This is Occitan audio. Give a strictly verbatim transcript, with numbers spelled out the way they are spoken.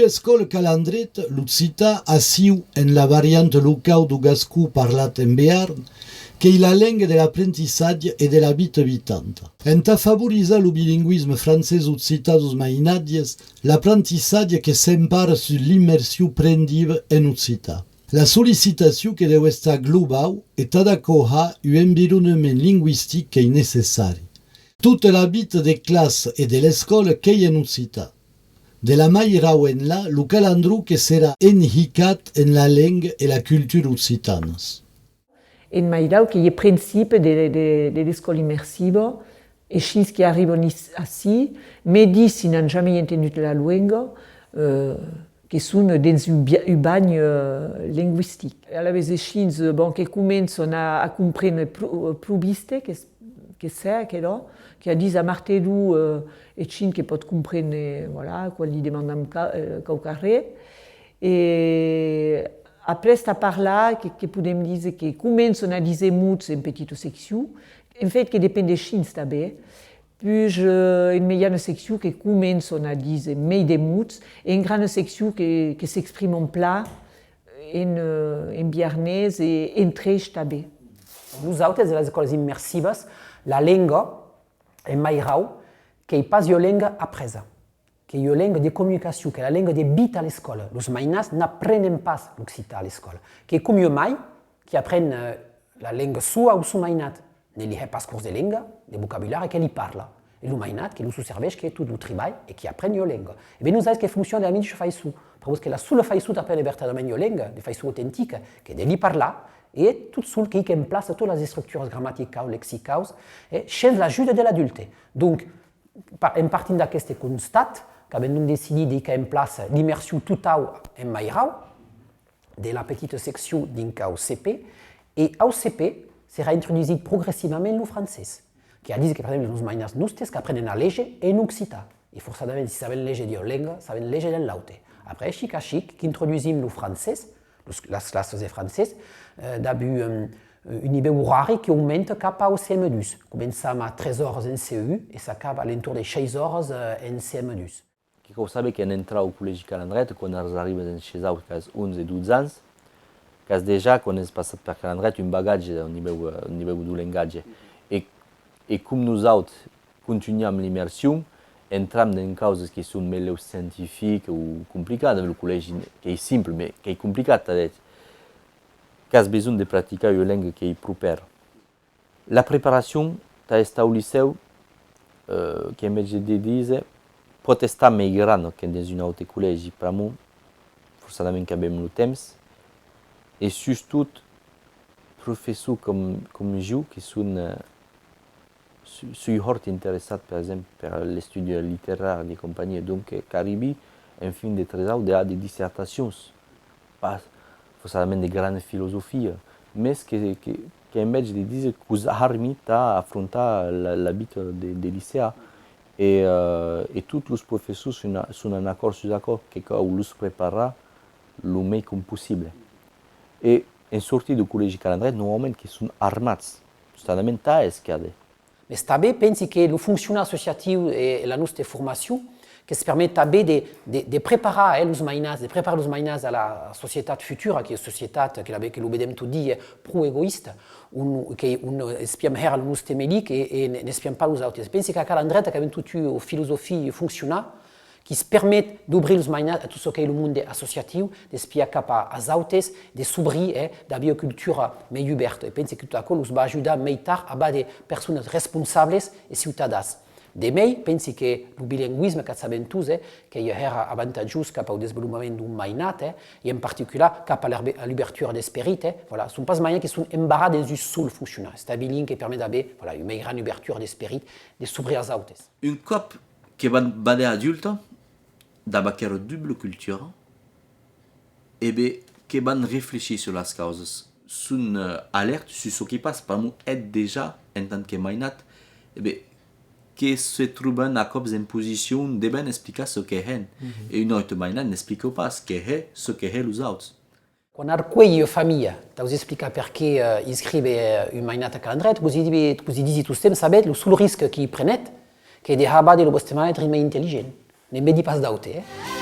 Escòla Calandreta, l'occitan, aciu en la varianta locau deu gascon parlat en Bearn, qu'ei la lenga de l'aprentissatge e de la vita vitanta. Entà favorizar lo bilingüisme francés-occitan deus mainatges, l'aprentissatge que s'empara sus l'immersion prendiva en occitan. La sollicitacion que deu estar globau e tad aquò har un environament lingüistic qu'ei necessari. Tota la vita de classa e de l'escòla qu'ei en occitan. De la mairau enlà, lo calandron que serà enhicat en la lenga e la cultura occitanas. En mairau qu'ei eth principi de, de, de l'escòla immersiva, e shins que arriban is-, ací, medi si n'an jamei entendut la luenga, eh, que son dens un bia-, un banh, eh, lingüistic. Alavetz, e shins, eh, bon, que començan a, a comprene pro-, pro viste, que, que sè aquerò, que a dit a martelon, eh, e shin que pòt comprene, voilà, quan li demandam ca-, eh, quauquarren. E après, tà parlar, que, que podem díser que començan a díser mots en petita seccion, en fait, que depend de shins tanben, puish, eh, en mejana seccion que començan a díser mei de mots, e en grana seccion que, que s'expriman plan en, eh, en biarnés e entre eis tanben. Nosautes, de las escòlas immersivas, la lenga, en mairau, qu'ei pas ua lenga apresa. Qu'ei ua lenga de comunicacion, qu'ei la lenga de vita a l'escòla. Los mainats n'aprenen pas l'occitan a l'escòla. Qu'ei com ua mair qui apren, eh, la lenga sua au son mainat. Ne li hè pas cors de lenga, de vocabulari, que li parla. E lo mainat que lo susserveish, que tot lo tribalh e qui apren ua lenga. E ben, nosauts que fonciona de la medisha faiçon, pr'amor que la sola faiçon d'aprene vertadèrament ua lenga, de faiçon autentica, que de li parlar, e tot sol que hica en plaça totas las estructuras gramaticaus, lexicaus, e shens l'ajuda de l'adulte. Donc, Pa-, en partint d'aqueste constat, qu'avem donc decidit de hicar en plaça l'immersion totau en mairau, de la petita seccion dinc au C P, e au C P serà introdusit progressivament lo francés, que a dit que, per exemple, los mainats nostes qu'aprenen a léger en occitan, e forçadament, si saben léger d'ua lenga, saben léger en l'aute. Après, chic a chic, qu'introdusim lo francés, los, las classas de francés, eh, dab un, un nivèu orari qu'aumenta cap au C M dus. Començam a tres oras en C E un e s'acaba a l'entorn de sheis oras, eh, en C M dus. Que cau saber qu'en entrar au collègi Calandreta, quan arribas en sheisau, qu'as onze e dotze ans, qu'as dejà, quan es passat per Calandreta, un bagatge au nivèu, eh, au nivèu deu lengatge. E, e com nosauts, contunham l'immersion, entram dens causas que son mei lèu scientificas o complicadas, lo collègi qu'ei simple, mès qu'ei complicat, tad eth. Qu'as besonh de practicar ua lenga qu'ei pro pèra. La preparacion tà estar au licèu, eh, qu'ei mètge de díser, pòt estar mei grana que dens un aute collègi, pr'amor, forçadament qu'avem lo temps, e sustot professors com, com jo, que son, eh, Su-, soi hòrt interessat, per exemple, per l'estudi literari e companhia, donc, eh, qu'arribi en fin de tresau de har de dissertacions, pas forçadament de grana filosofia, mès que, que, qu'ei mètge de díser qu'us armi tà afrontar la, la vita de, de licean. E, eh, e tots los professors son a-, son en acòrd sus aquò, que cau los preparar lo mei com possible. E en sortir deu collègi Calandreta, normalament que son armats, justament tà esquèrder. Mès tanben pensi que lo foncionar associatiu e la nosta formacion que's permet tanben de, de, de preparar, eh, los mainats, de preparar los mainats a la societat futura, qu'ei ua societat que, la, que lo vedem tot dia, eh, pro egoïsta, on, que, on espiam hèra lo noste melic e, e n-, n'espiam pas los autes. Pensi qu'a Calandreta qu'avem tota ua filosofia, ua foncionar, qui's permet d'obrir los mainats a tot çò qu'ei lo monde associatiu, d'espiar cap a, as autes, de s'obrir, eh, dab ua cultura mei ubèrta. E pensi que tot aquò los va ajudar mei tard a var de personas responsables e ciutadans. De mei, pensi que lo bilingüisme, qu'ac sabem tots, eh, qu'ei hèra avantatjós cap au desvolopament d'un mainat, eh, e en particular cap a l'erbe-, a l'ubertura d'esperit, eh, voilà, son pas mainats que son embarrats dens un sol foncionar. Establint que permet d'aver, voilà, ua mei gran ubertura d'esperit, de s'obrir as autes. Un còp que van vader adulta, dab aquera dubla cultura, e ben, que van reflechir sus las causas, son, eh, alèrta sus çò qui passa, pr'amor ètz dejà, en tant que mainat, e ben, que se tròban a còps en posicion de ben explicar çò que hèn. E un aute mainat n'explica pas, que hè çò que hè los auts. Quan arcuelhi ua familha, tà'us explicar perqué, eh, inscrive, eh, un mainat a Calandreta, que'us i dibi-, que'us i disi tostemps, sabetz, lo sol risc qui prenetz, qu'ei de har vader lo vòste mainat èri mei intelligent. Ne'n vedi pas d'aute, eh?